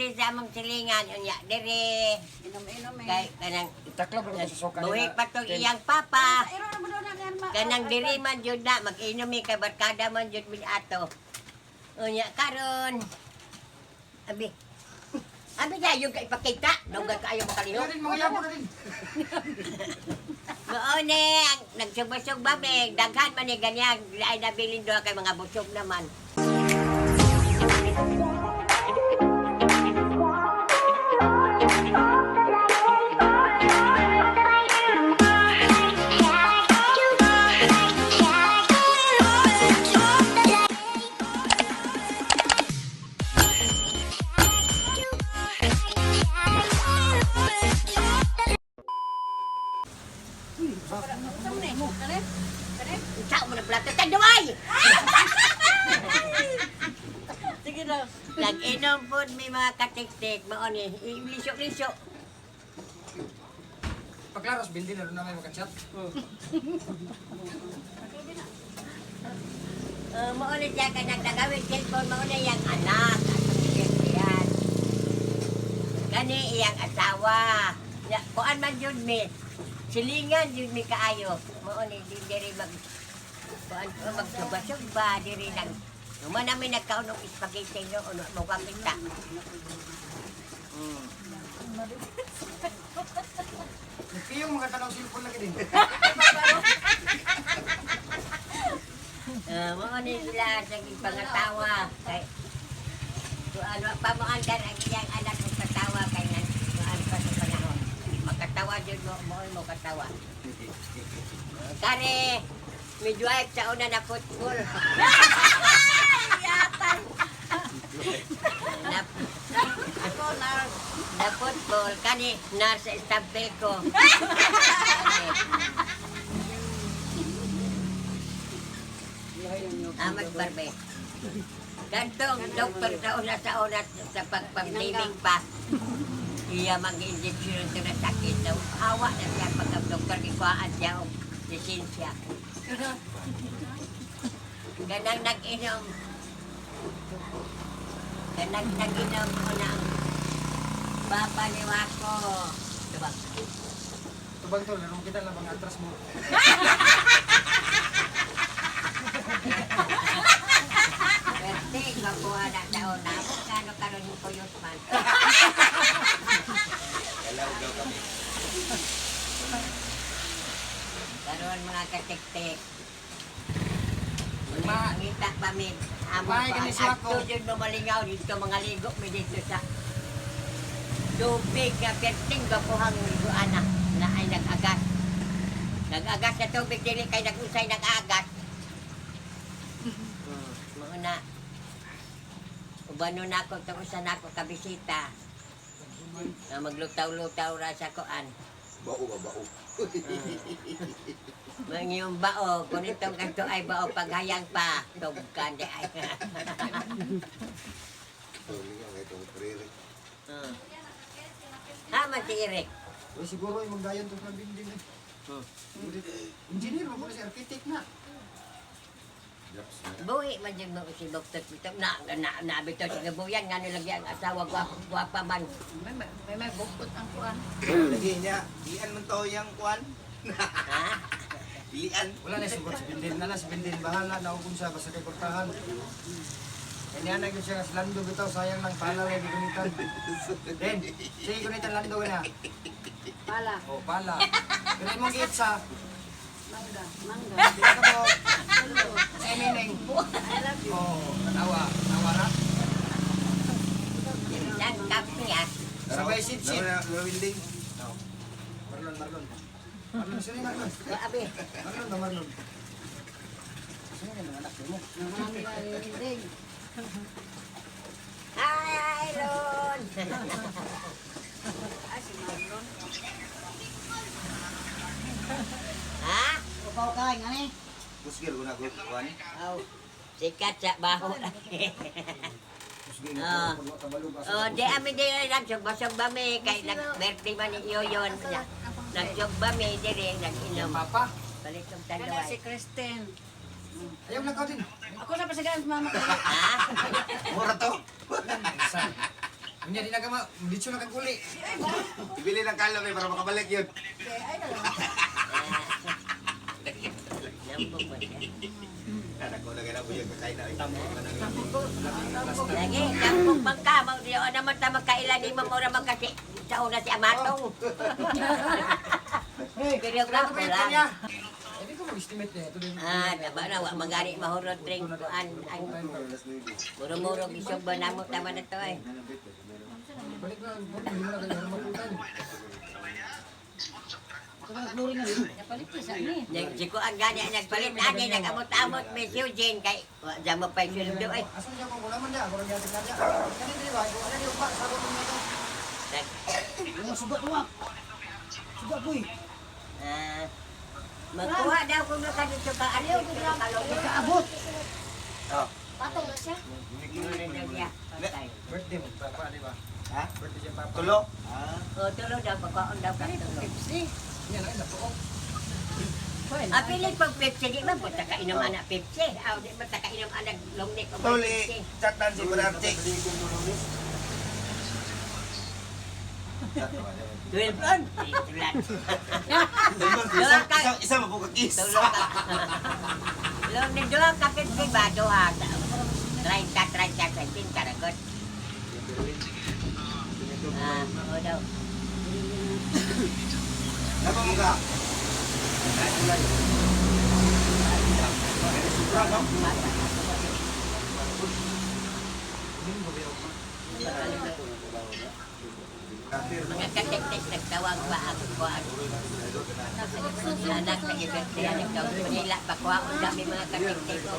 nag-birthday sa among silingan unya diri Inom-inom eh. kay kanang Itaklob ra ko sa soka buhi pa tong iyang papa. Iro na mo doon na yan, Kanang diri man jud na mag-inom mi kay barkada man jud mi ato. Unya karon. Abi. Abi dayon ka ipakita. Dugay kaayo makalihok. Din mga yabo na din. Mao ni ang nagsugba-sugba mi, daghan man ni ganyan, ay nabilin doon kay mga busog naman. Unsa man eh? Kani? Kani? Unsa mo na plato tanduay. Sige daw. Nag-inom po mi mga katiktik, mao ni lisok-lisok. Paglaros bindi na na may makachat. Mao ni siya kanang nagawin cellphone, mao na iyang anak. Atong yan. Kani iyang asawa. Ya, kuan man jud mi. Silingan jud mi kaayo. Mao ni di diri mag kuan magsugba-sugba diri nag Numa namin nagkaon og spaghetti no ano mo kita. Nagpiyong mga tanaw cellphone lagi din. Mao ni sila sa pangatawa kay kuan wa pa mo andar ang iyang anak og katawa kay nan kuan pa sa panahon. Makatawa jud mo mo mo katawa. Kare, midwife sa una na football. Yatan. Na, Ako na. na football kani nurse stampel ko. Amat barbe. Gantong doktor sa una sa pagpag-living pa. Iya mag-injection ito na sakit daw. Awa na siya pag ang doktor gikuhaan siya og lisensya. Ganang nag-inom. Ganang nag-inom ko na ang papa ni Wako. Diba? Tubang tol, laro kita lang bang atras mo. Pwerte, makuha na sa una. Kano karon yung kuyot man. Kalaw daw kami. Karon mga katiktik. Ma- Mangita pa mi. Amo May pa. kani siya ko. At yun malingaw dito mga ligo mi dito sa tubig nga perting gapuhang liguan na na ay nag-agas. Nag-agas na tubig dili kay nag-usay nag-agas. Mao na. Ubano na ako tungkol sa nako kabisita. Na maglutaw-lutaw ra sa kuan. Bao ba bao? Mga yung bao, kung itong kanto ay bao, paghayang pa, tugkan di ay. Tulingan nga itong prere. Haman si Eric. Uy, siguro ay magdayon to sa bindi eh. Engineer mo si architect na. Japs na. Buhi man dyan mo si Dr. Pito. Na, na, na, bitaw si Gabuyan, nga nilagyan ang asawa, gwapa, gwapa man. May bukot ang kuan. Lagi niya, ian man to yang kuan. Ha? Ilian. Wala na siguro si Bindin na lang si Bindin bahala na kung siya basta kay portahan. Kaya niya na gyud siya nga si Lando bitaw sayang lang pala lagi gunitan. Den, sige gunitan Lando na. Pala. Oh, pala. Pero imong giitsa, Mangga. Mangga. di ka mo sa meaning. I love you. Oh, tanawa, tanawa ra. Isang cup niya. Sabay sit-sit. Laro building. Oh. Marlon, Marlon. Marlon, sino yung Marlon? Abi, Marlon ba Marlon? Sino yung mga anak mo? Mangga ding. hi, Ron. Ah, si Marlon. Ha? Upaw ka ngani. Kusgil ko na ko kuan. Oh, sikat sa baho. Kusgil Ah. na pag tabalog asa. Oh, di ami di lang sugba-sugba mi kay nag-birthday man ni Yoyon. Nagsugba mi diri nag-inom. Papa, Balik kong Kana tanduay. si Kristen. ayaw lang ka din. Ako sa pasigan sa mama ko. Ha? Mura to. Isa. Unya di na ka ma, dito na kag uli. Ibili ng kalom eh para makabalik yun. Lambog ba siya? Anak ko na ganang buyag kakain na. Lagi, lambog man ka. Di o naman ta magkailan ni mo mura man kasi sa una si Amatong. Hey, Pero sila ko ko pa lang. niya. Hindi ko mag-estimate niya. Ito din. Ah, daba na, wa magani mahurot ring kuan. Ang muro-muro isog ba namo tama na to eh. Balik na, hindi mo na kayo maputan. Napalit ko sa ni. Nag si kuan gani nagpalit ani nagamot-amot may si Eugene kay wa dyan mo pa sweldo eh. Asan siya kung gulaman niya? Kurang yatik na niya. Kani dili ba? Kung ano di ba? Sabot mo na to. Nag Yung suga ko ah. Suga ko eh. ah, magkuha daw kung naka dito ka ano kalong Kaabot. Patong na siya. Patay. Birthday mo, papa, di ba? Ha? Birthday siya, papa. Tulo. Ah. O tulo daw pagkaon daw ka tulo. Pepsi. Yan ay natuok. Ah, pili pag Pepsi di ba punta ka inom anak Pepsi. Aw di ba ta ka inom anak long neck o Tuli, Pepsi. chatan si Brad Chick. 12 on. Tulan. Isa, isa, isa mapukakis. Tulo ka. Long neck duha ka Pepsi ba duha. 30 30 30 karagot. Ah, oo daw. Napa mo ka? Sobra, no? Mga katektek nagtawag pa ako ko ang anak sa ibig siya nagtawag Manila pa ko ang dami mga katektek ko.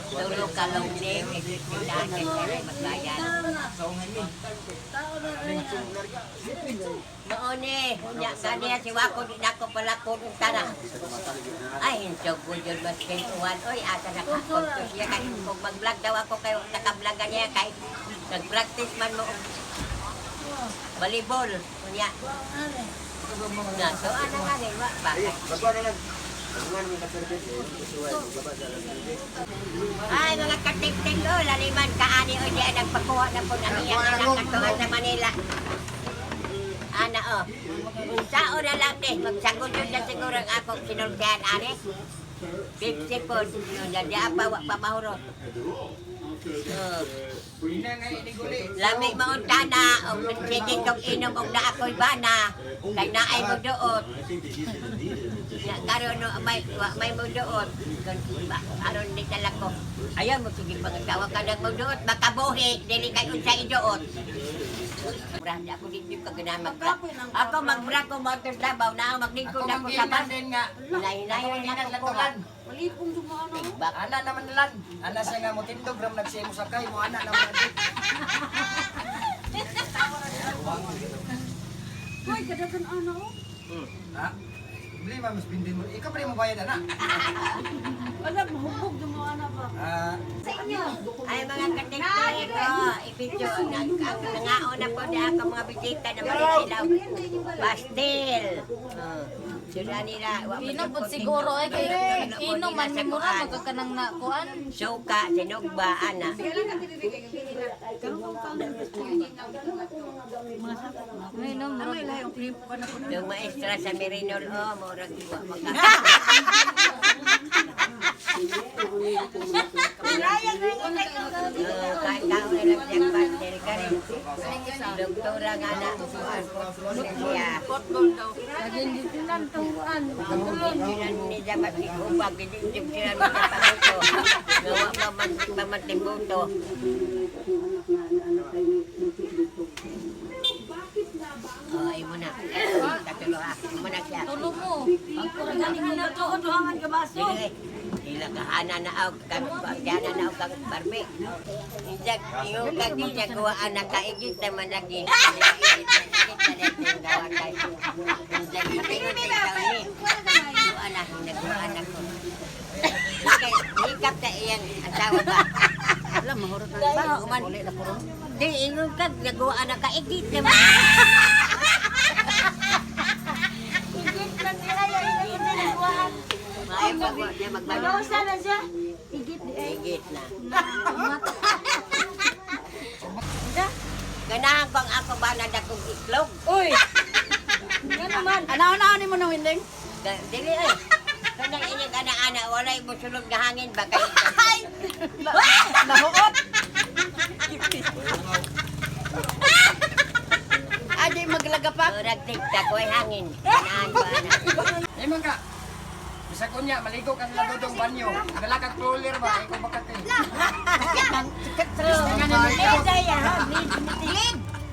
Tulo ka long neck, tindahan kay sir magbayad. Maone, unya kaniya si Wako di nako palakon tara. Ay, hinsog ko yun mas kintuan. Oy, asa na ka. Kung siya kay kung mag-vlog daw ako kayo, naka-vlog niya kay nag-practice man mo og volleyball. Unya. Na, so ana nga rin, wa ba? Ay, mga katiktik ko, laliman kaani o di ay nagpakuha na po ng iyang anak katuan sa Manila. Ana o. Unsa na lang eh, magsagod yun na siguro ang akong sinultihan, ani. 50 po, yun na di apa, wa pa mahurot. Oh. Ina nga iniguli. Lami maunta na, og sige kong inom og naa ko'y bana, kay naay mo duot. Ya karon no may wa may mo duot. Kun aron di tala ko. Ayaw mo sige pangatawa ka nang mo duot makabuhi dili kay unsa iduot. Murah di ako dito ka ganahan mag Ako magbra ko motor Davao na maglingkod Ako ako sa manggilan bus. din nga. Hinay-hinayon Ako na manggilan ako lantulan. Malipong dumaan ako. Bak Ana naman nalan. Ana siya nga mo tindog ram nagsimo sakay mo ana naman. Hoy, kadagan ano. Ha? Problema mas bindin mo. Ikaw pa rin mo bayad ana. Wala, mahubog dumaan ba. Ah, Sa inyo. Ay mga katiktik ko, ibidyo, nangaon na po na ako mga bisita na malisilaw. Pastil. Oh. Sila nila. Wa man Inom yung po siguro ay kay kunting inom man sa mo ra kuan. magkakanang na kuan. Suka, sinugba, ana. Inom mo. Yung maestra sa Merinol, oh, murag wa maka. Oh, kain kaon na lang siyang pastil ka rin. Doktora nga na, kuan, siya. Naginditinan tungguan. Sinan ni dapat ikubag, hindi sila makapanguto. Gawa pa man pamantimbuto. Oh, imo na. Katulo ha. Imo na siya. Tulo mo. Dili. Dila ka ana na og kag ana na og kag barbe. Injak yung kag di niya kuha ana kaigit naman lagi. Injak ingon ni. Ana nagkuha anak ko. Hikap ka iyang asawa ba? Wala, mahurot na. Baho man. Di ingon kag nagkuha anak kaigit naman. Igit lang nila yung igit na nagkuhaan. Maayo pa ko siya magbalo. Nagausa na siya. Igit di ay. Higit na. Kani Ganahan ko ang ako ba na dakong itlog. Uy. Nga naman. Anaw-anaw ni mo na winding. Dili ay. Kanang inyong ana-ana, walay musulog nga hangin ba kayo? Nahuot. Adi maglaga pa. Murag tiktak, way hangin. Ganahan ko ana. Imong ka. Bisag unya maligo ka sa dodong banyo. Dala kag cooler ba ikaw bakit eh.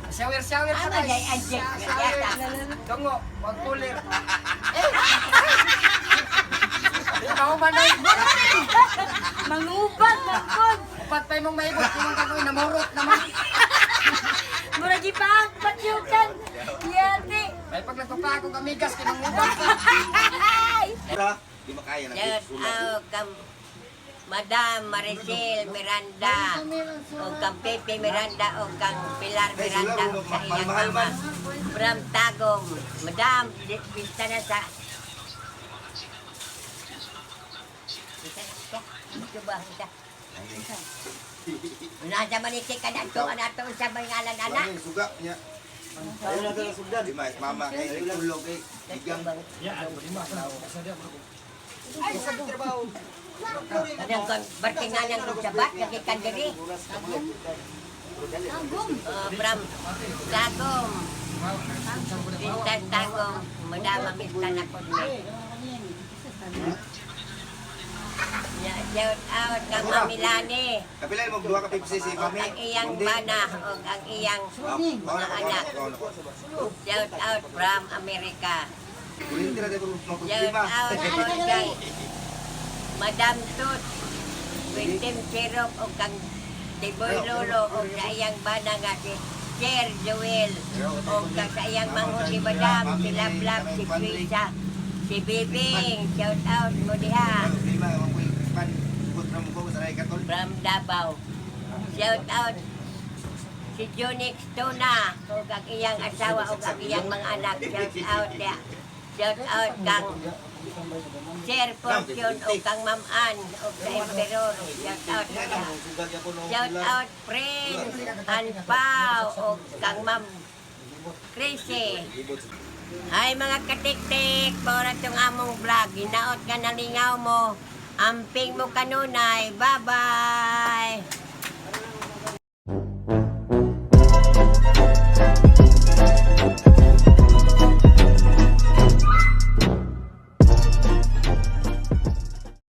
Shower shower sa Ano day ang check? Shower. Dungo, wag cooler. Ikaw man ay. Mangubag, mangkod. Upat pa imong maibot imong kagoy namurot naman. Murag ipaang patyukan. Yati. May paglatuka ako kamigas kay mangubag ka. Ra, di makaya na. Shout out kam Madam Maricel Miranda o kang Pepe Miranda o kang Pilar Ay, sila, Miranda o sa iyang mahal mama man. from Tagum. Madam, pista na sa Pista na siya. Ito ba siya? Nasa maniti ka na ito, anak ito, sa may ngalan, anak. Ano suga niya? Ayaw na dala sugdan. Di ma mama kay tulog kay igang. Anong kung bartinganan kong sabat, nagikan diri. From Tagum. Pintas Tagum, madama mista na ko ni. Yeah, shout out kang Mami Lani. Kapila mo duha ka Pepsi si Og mami. ang iyang bana, og ang iyang mga anak. Shout out from America. Kulit ra tayo Shout problema. out po kay Madam Tut, Quintin Sirop o kang Tiboy Lolo o sa iyang bana nga si Sir Joel o kang sa iyang manghod ni Madam, si Lablab, si Krisa, si Bibing, shout out mo diha Problema ang kuy pan kontra mo ko sa katol. from Davao. Shout out si Junix Tuna o ang iyang asawa o ang iyang mga anak. Shout out diha. Shout out kang Sir Fortune o kang Ma'am Ann o sa Emperor. Shout out diha. Shout out Prince and Pao o kang Ma'am Chrissy. Ay mga katiktik, para itong among vlog. Hinaot nga nalingaw mo. Amping mo kanunay. Bye-bye!